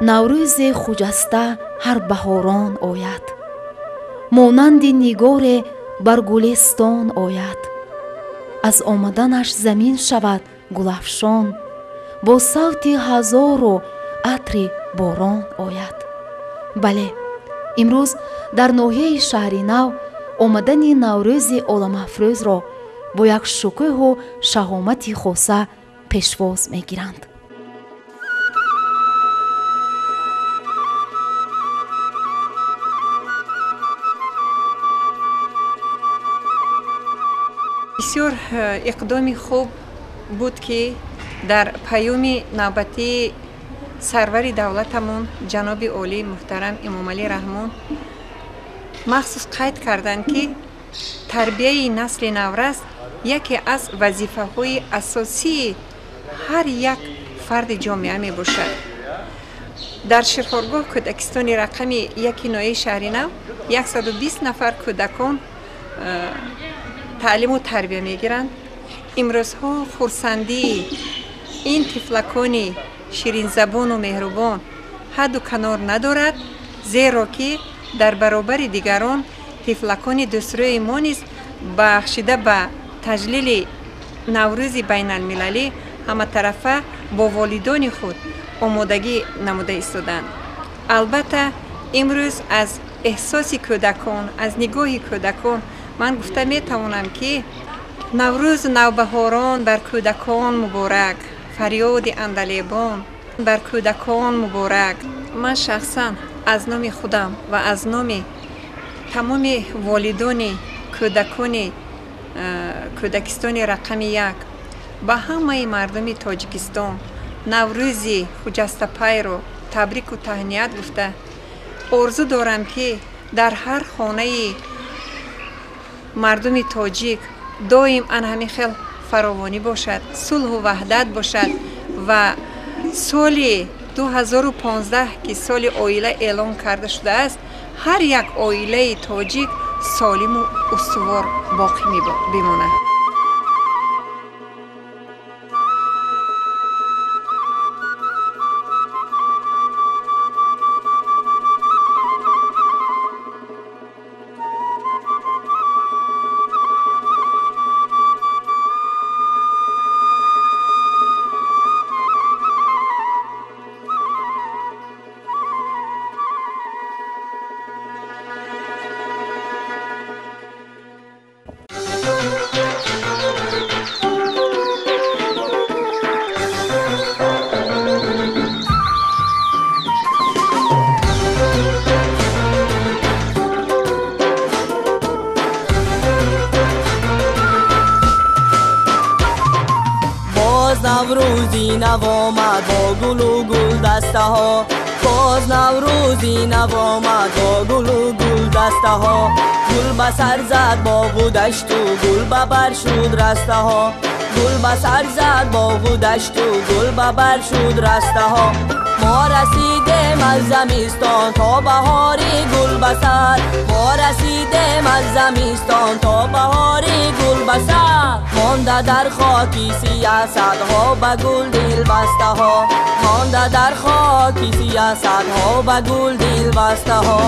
Наврӯзе хуҷаста ҳар баҳорон ояд, монанди нигоре бар гулистон ояд. Аз омаданаш замин шавад гулафшон, бо савти ҳазору атри борон ояд. Бале, имрӯз дар ноҳияи Шаҳри Нав омадани Наврӯзи оламафрӯзро бо як шукӯҳу шаҳомати хоса пешвоз мегиранд. Бисёр иқдоми хуб буд, ки дар паёми навбатии сарвари давлатамон ҷаноби олӣ муҳтарам Эмомалӣ Раҳмон махсус қайд карданд, ки тарбияи насли наврас яке аз вазифаҳои асосии ҳар як фарди ҷомеа мебошад. Дар ширхоргоҳ кӯдакистони рақами яки ноҳияи Шаҳри Нав 120 нафар кӯдакон таълиму тарбия мегиранд. Имрӯзҳо хурсандии ин тифлакони ширинзабону меҳрубон ҳадду канор надорад, зеро ки дар баробари дигарон тифлакони дӯстрӯи мо низ бахшида ба таҷлили Наврӯзи байналмилалӣ ҳаматарафа бо волидони худ омодагӣ намуда истоданд. Албатта, имрӯз аз эҳсоси кӯдакон, аз нигоҳи кӯдакон ман гуфта метавонам, ки Наврӯзу навбаҳорон бар кӯдакон муборак, фарёди андалебон бар кӯдакон муборак. Ман шахсан аз номи худам ва аз номи тамоми волидони кӯдакони кӯдакистони рақами як ба ҳамаи мардуми Тоҷикистон Наврӯзи хуҷастапайро табрику таҳният гуфта, орзу дорам, ки дар ҳар хонаи мардуми тоҷик доим ан ҳамин хел фаровонӣ бошад, сулҳу ваҳдат бошад ва соли 2015, ки соли оила эълон карда шудааст, ҳар як оилаи тоҷик солиму устувор боқӣ бимонад. Наврӯзи нав омад бо гулу гулдастаҳо, боз Наврӯзи нав омад бо гулу гулдастаҳо. Гул ба сар зад боғу дашту гул ба бар шуд растаҳо, гул ба сар зад боғу дашту гул ба бар шуд растаҳо. Мо расидем аз замистон то баҳори гул ба сар, мо расидем аз замистон то баҳори гул ба сар. Монда дар хоки сиёҳ садҳо ба гул дилбастаҳо, монда дар хоки сиёҳ садҳо ба гул дилбастаҳо.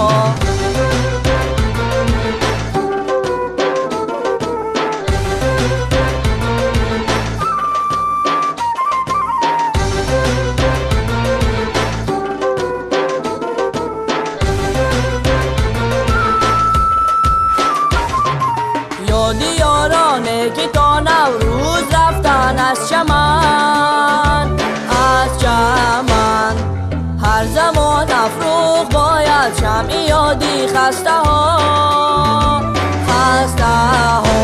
Ёди ёроне, ки то Наврӯз рафтан аз чаман, аз чаман. Ҳар замон афрӯх бояд шамъи ёди хастаҳо, хастаҳо.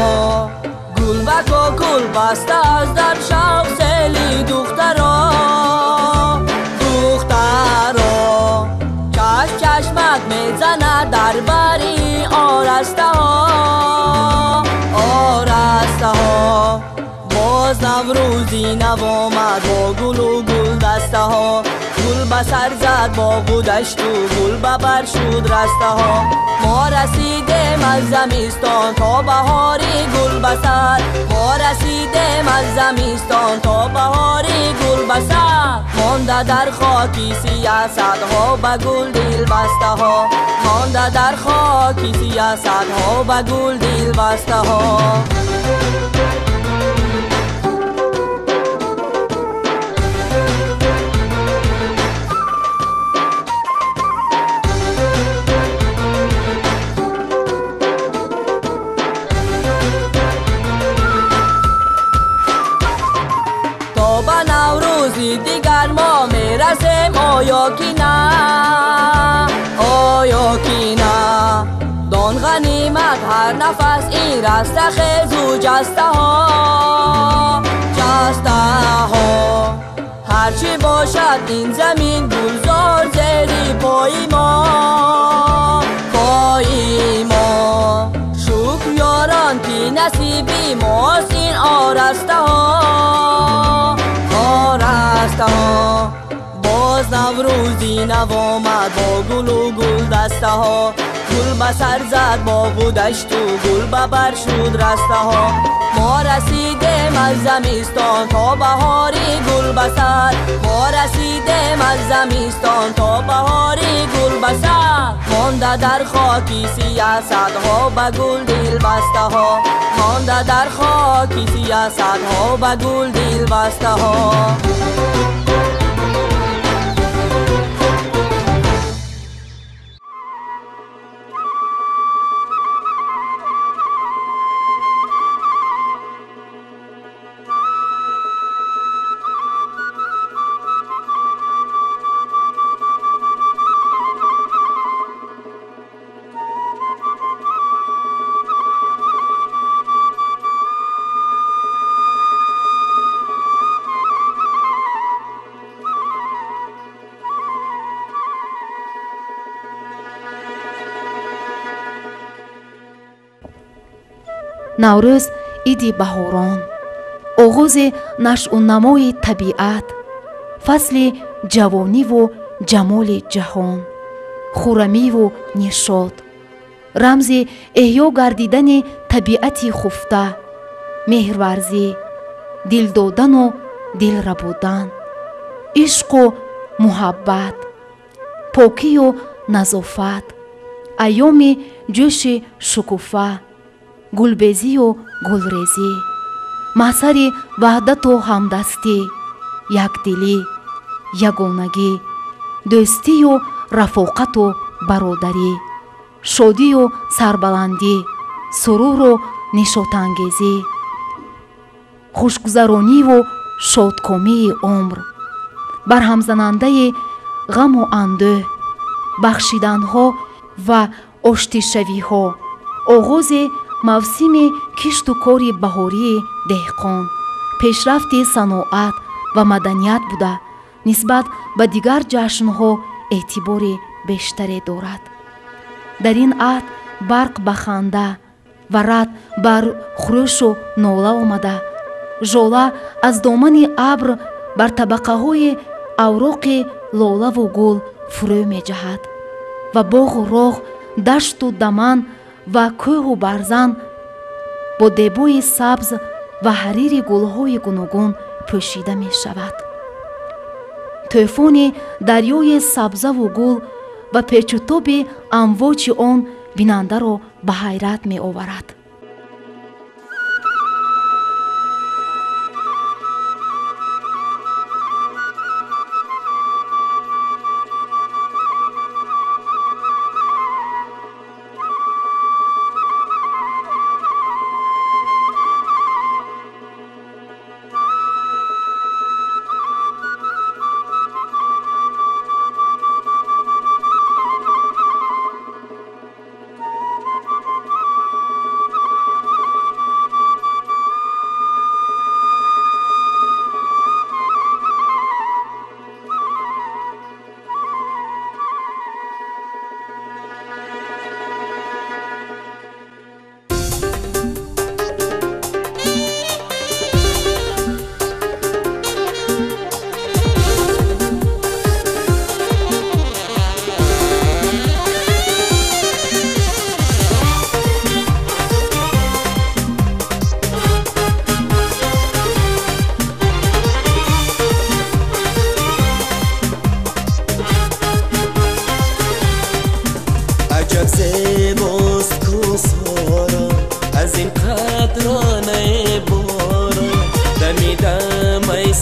Гул ба кокул баста аз дар шавқ сели духтаро, духтаро. Чашм чашмак мезанад дар бари орастаҳо, орастаҳо. Боз Наврӯзи нав омад бо гулу гулдастаҳо, гул ба сар зад боғу дашту гул ба бар шуд растаҳо. Мо расидем аз замистон то баҳори гул ба сар. Мо расидем аз зимистон то баҳори гул ба сар. Монда дар хоки сиёҳ садҳо ба гул дилбастаҳо. Монда дар хоки сиёҳ садҳо ба гул дилбастаҳо. Дигар мо мерасем оё ки на, оё ки на. Дон ғанимат ҳар нафас ин растахезу ҷастаҳо, ҷастаҳо. Ҳарчи бошад ин замин гулзор зери пои мо, пои мо. Шукр ёрон ки насиби мост ин орастаҳо, орастаҳо. Боз Наврӯзи нав омад бо гулу гулдастаҳо. Гул ба сар зад боғу дашту гул ба бар шуд растаҳо. Мо расидем аз зимистон то баҳори гул ба сар. Мо расидем аз зимистон то баҳори гул ба сар. Монда дар хоки сиёҳ садҳо ба гул дилбастаҳо. Монда дар хоки сиёҳ садҳо ба гул дилбастаҳо. Наврӯз иди баҳорон, оғози нашъунамои табиат, фасли ҷавониву ҷамоли ҷаҳон, хуррамиву нишот, рамзи эҳё гардидани табиати хуфта, меҳрварзӣ, дил додану дилрабудан, ишқу муҳаббат, покию назофат, айёми ҷӯши шукуфа, гулбезию гулрезӣ, маҳсари ваҳдату ҳамдастӣ, якдилӣ, ягонагӣ, дӯстию рафоқату бародарӣ, шодию сарбаландӣ, суруру нишотангезӣ, хушгузарониву шодкомии умр, барҳамзанандаи ғаму андӯҳ, бахшиданҳо ва оштишавиҳо, оғози мавсими кишту кори баҳории деҳқон, пешрафти саноат ва маданият буда, нисбат ба дигар ҷашнҳо эътибори бештаре дорад. Дар ин аҳд барқ ба ханда ва рад бар хурӯшу нола омада, жола аз домани абр бар табақаҳои авроқи лолаву гул фурӯ меҷаҳад ва боғу роғ, дашту даман ва кӯҳу барзан бо дебои сабз ва ҳарири гулҳои гуногун пӯшида мешавад. Тӯфони дарёи сабзаву гул ва печутоби амвоҷи он бинандаро ба ҳайрат меоварад.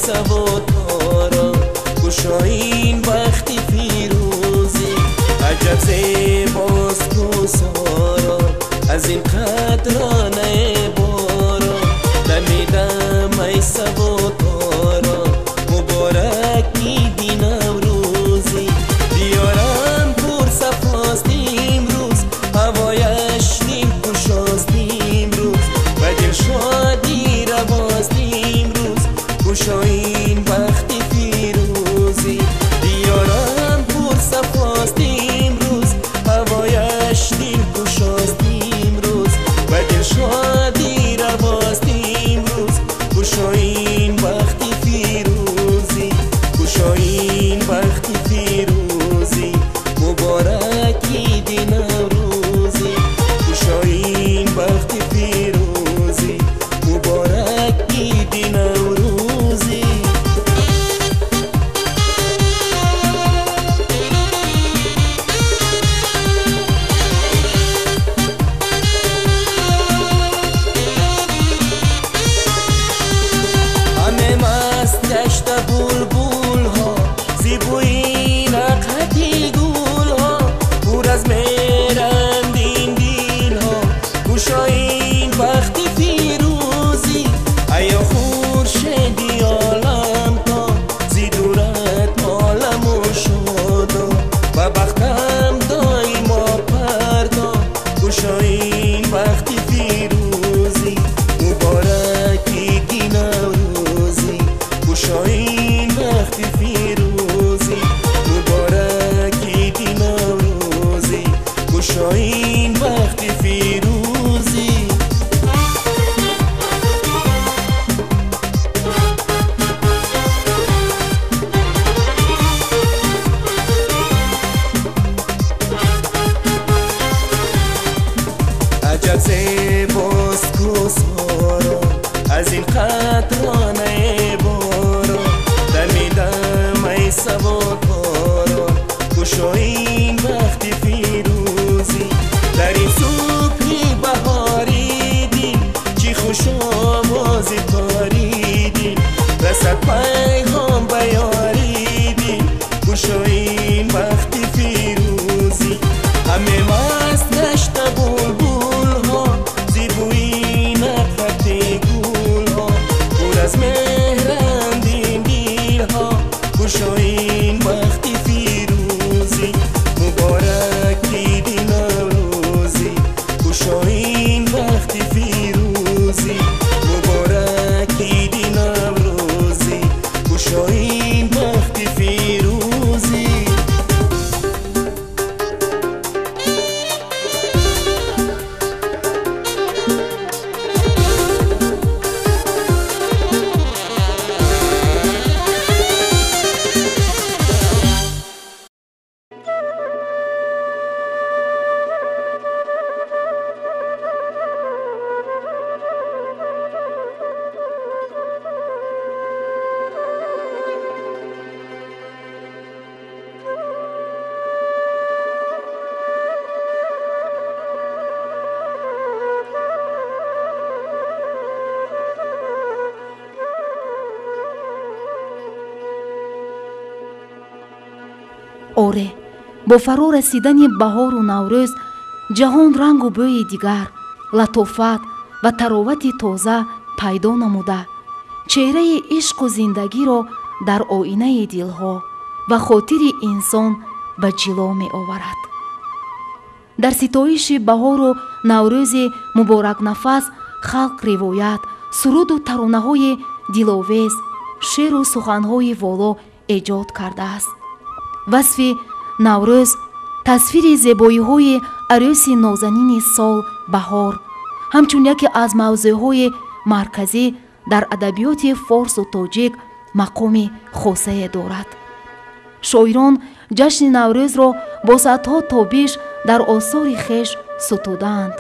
سواتارا گشایین بختی فیروزی عجب زیباست کوسارا از این قطرانه بارا دمیدم ای سواتارا مبارک عید نوروزی دیارم پر صفاست امروز هوایش دلگشاست امروز و دلشادی رواست امروز گشایین بخت فیروزی دیارم پر صفاست امروز هوایش دلگشاست امروز و دلشادی رواست امروز گشایین بخت فیروزی گشایین بخت فیروزی مبارک عید نوروزی گشایین بخت فیروزی مبارک عید نوروزی. همه مست گشته بلبل ها زیبویی نقطی گل ها پر از مهرند این دل ها گشایین بخت فیروزی ایا خورشیدی عالم تا زی دورت عالم و شادا و بختم دایما پردا گشایین بخت فیروزی مبارک عید نوروزی گشایین بخت فیروزی مبارک عید نوروزی گشایین بخت فیروزی. عجب زیباست کوسارا از این قطرانه بارا دمیدم ای سواتارا گشایین بخت فیروزی در این صبحی بهاری دل چی خوش آواز تاری دل رسد پیغام به یاری دل گشایین بخت فیروزی همه مست گشته بلبل ها زیبویی نقطه گل ها پر از مهرند این دل ها گشایین بخت فیروزی مبارک عید نوروزی گشایین بخت فیروزی مبارک عید نوروزی گشایین بخت فیروزی. Оре, бо фаро расидани баҳору наврӯз ҷаҳон рангу бӯи дигар, латофат ва таровати тоза пайдо намуда, чеҳраи ишқу зиндагиро дар оинаи дилҳо ва хотири инсон ба ҷило меоварад. Дар ситоиши баҳору наврӯзи муборакнафас халқ ривоят, суруду таронаҳои диловез, шеъру суханҳои воло эҷод кардааст. Васфи наврӯз тасвири зебоиҳои арӯси нозанини сол баҳор ҳамчун яке аз мавзӯъҳои марказӣ дар адабиёти форсу тоҷик мақоми хосае дорад. Шоирон ҷашни наврӯзро бо садҳо тобиш дар осори хеш сутудаанд.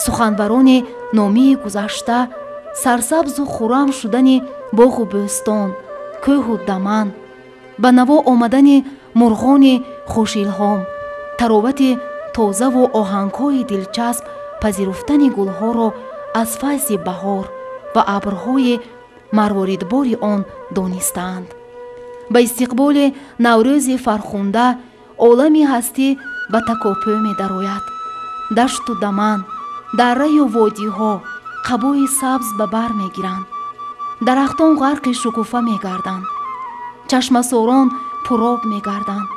Суханбарони номии гузашта сарсабзу хуррам шудани боғу бӯстон, кӯҳу даман, ба наво омадани мурғони хушилҳом, таровати тозаву оҳангҳои дилчасб пазируфтани гулҳоро аз файзи баҳор ва абрҳои марворидбори он донистаанд. Ба истиқболи Наврӯзи фархунда олами ҳастӣ ба такопӯ медарояд. Дашту даман, дарраю водиҳо қабои сабз ба бар мегиранд, дарахтон ғарқи шукуфа мегарданд, чашмасорон пуроб мегарданд,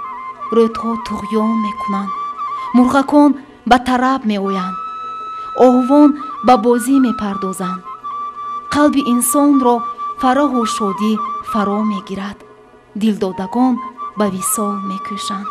рӯдҳо туғён мекунанд, мурғакон ба тараб меоянд, оҳувон ба бозӣ мепардозанд. Қалби инсонро фараҳу шодӣ фаро мегирад, дилдодагон ба висол мекӯшанд.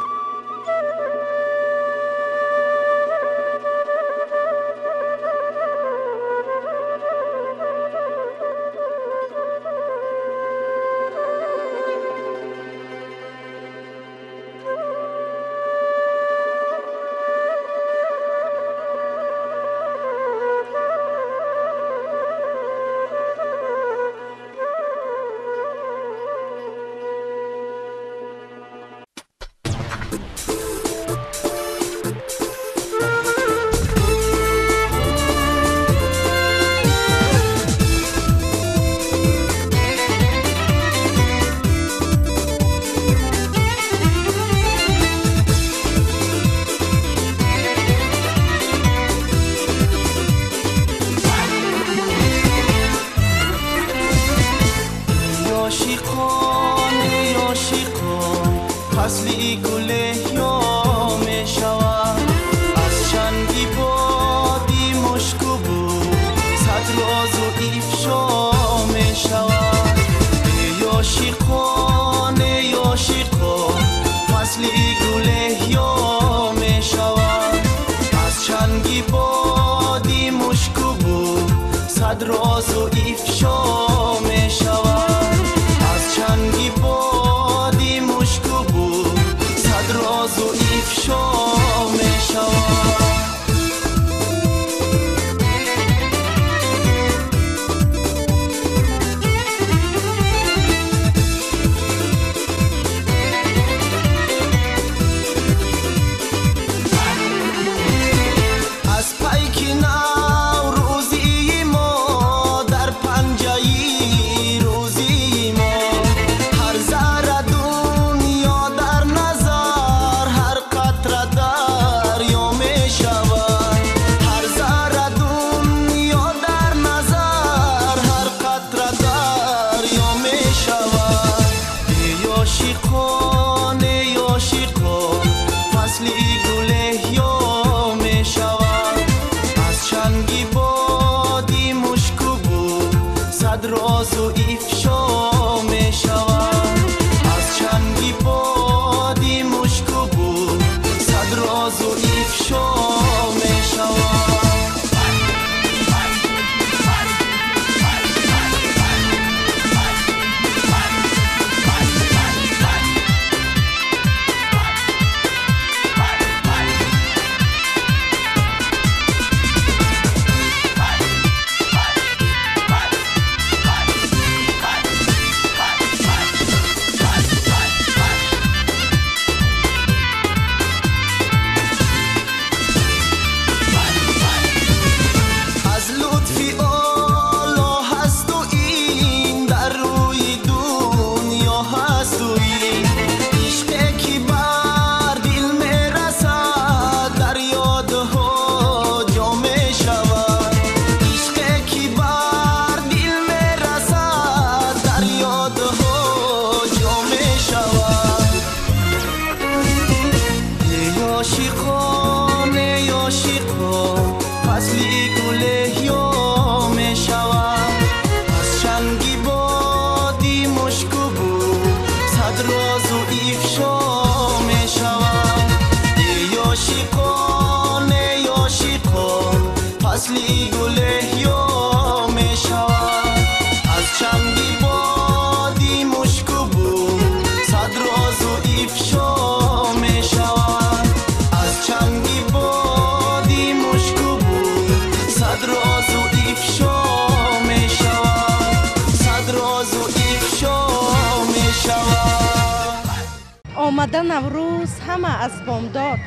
Омада Наврӯз ҳама аз бомдод,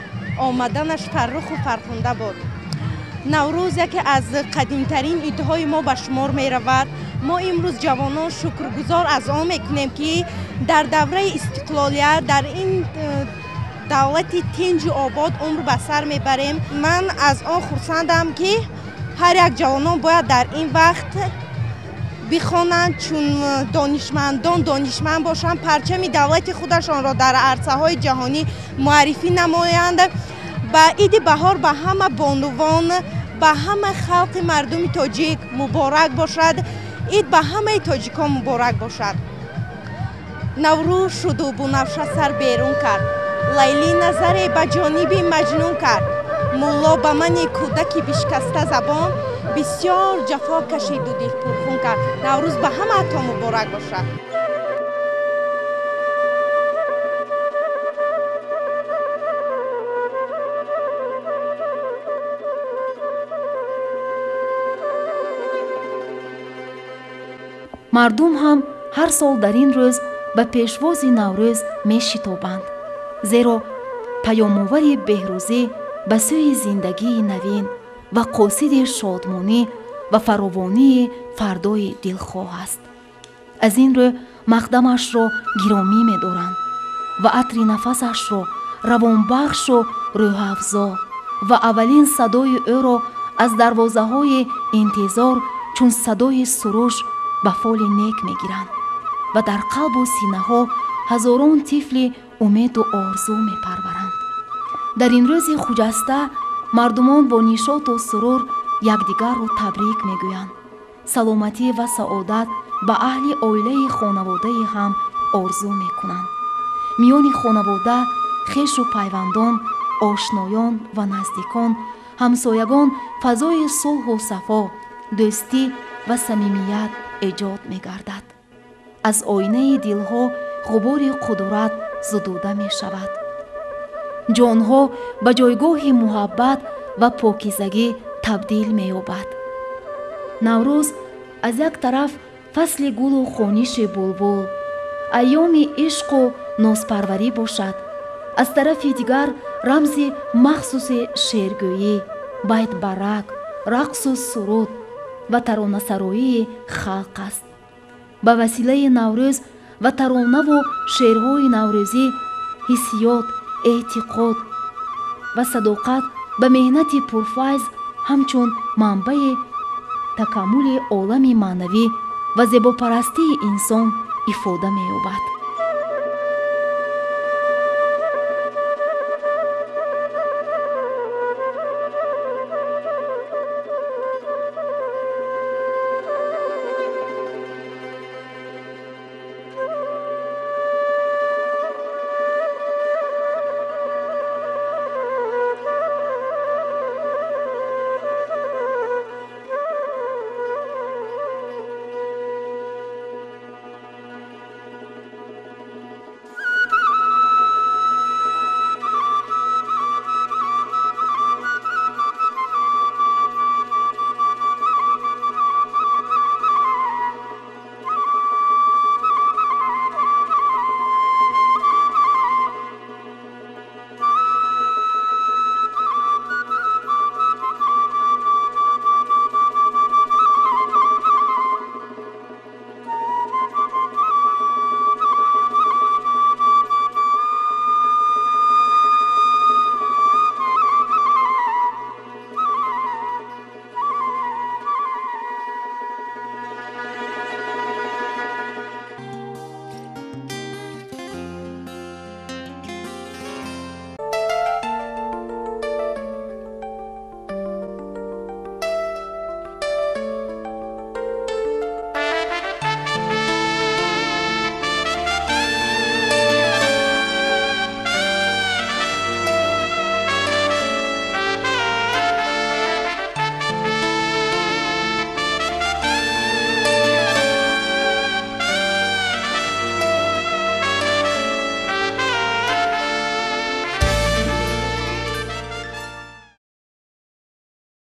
омаданаш фарруху фархунда буд. Наврӯз яке аз қадимтарин идҳои мо ба шумор меравад. Мо имрӯз ҷавонон шукргузор аз он мекунем, ки дар давраи истиқлолият дар ин давлати тинҷу обод умр ба сар мебарем. Ман аз он хурсандам, ки ҳар як ҷавонон бояд дар ин вақт бихонанд, чун донишмандон донишманд бошанд, парчами давлати худашонро дар арсаҳои ҷаҳонӣ муаррифӣ намоянд. Ба иди баҳор ба ҳама бонувон, ба ҳама халқи мардуми тоҷик муборак бошад. Ид ба ҳамаи тоҷикон муборак бошад. Наврӯз шуду бунафша сар берун кард, Лайлӣ назаре ба ҷониби Маҷнун кард. Мулло ба мани кӯдаки бишкаста забон бисёр ҷафо кашиду дилпурхун кард. Наврӯз ба ҳамаатон муборак бошад. Мардум ҳам ҳар сол дар ин рӯз ба пешвози Наврӯз мешитобанд, зеро паёмовари беҳрӯзӣ ба сӯи зиндагии навин ва қосиди шодмонӣ ва фаровонии фардои дилхоҳ аст. Аз ин рӯ мақдамашро гиромӣ медоранд ва атри нафасашро равонбахшу рӯҳафзо ва аввалин садои ӯро аз дарвозаҳои интизор чун садои суруш ба фоли нек мегиранд ва дар қалбу синаҳо ҳазорон тифли умеду орзу мепарваранд. Дар ин рӯзи хуҷаста мардумон бо нишоту сурур якдигарро табрик мегӯянд, саломатӣ ва саодат ба аҳли оилаи хонаводаи ҳам орзу мекунанд. Миёни хонавода, хешу пайвандон, ошноён ва наздикон, ҳамсоягон фазои сулҳу сафо, дӯстӣ ва самимият эҷод мегардад. Аз оинаи дилҳо ғубори қудурат зудуда мешавад. Ҷонҳо ба ҷойгоҳи муҳаббат ва покизагӣ табдил меёбад. Наврӯз аз як тараф фасли гулу хониши булбул, айёми ишқу нозпарварӣ бошад, аз тарафи дигар рамзи махсуси шеъргӯӣ, байтбарак, рақсу суруд ва таронасароии халқ аст. Ба василаи Наврӯз ва таронаву шеърҳои наврӯзӣ ҳиссиёт, эътиқод ва садоқат ба меҳнати пурфайз ҳамчун манбаи такаммули олами маънавӣ ва зебопарастии инсон ифода меёбад.